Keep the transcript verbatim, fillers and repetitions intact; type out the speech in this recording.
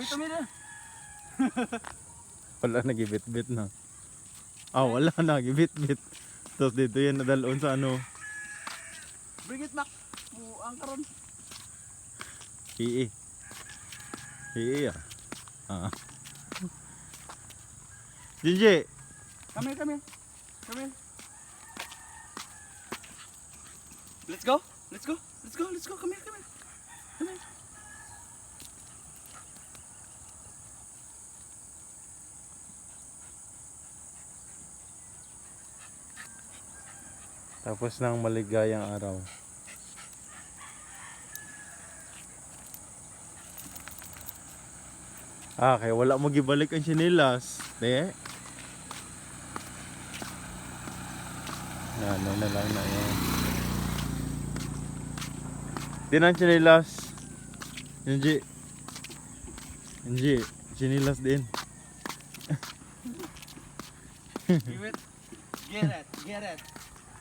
Ito, mira. Wala na, gibitbit na. Ah, wala na, gibitbit. Tapos dito yan nadalon sa ano. Bring it back. Buang karon. Ii. Ii ah. Ah. Jinji, Come here, come here. Come here. Let's go. Let's go. Let's go. Let's go. Come here, come here. Come here. Tapos ng maligayang araw. Ah, kay wala mo gibalik ang tsinelas, te. Ano na lang na yan. Din ang tsinelas. Jinji. Jinji, tsinelas din. Give it. Get it. Get it.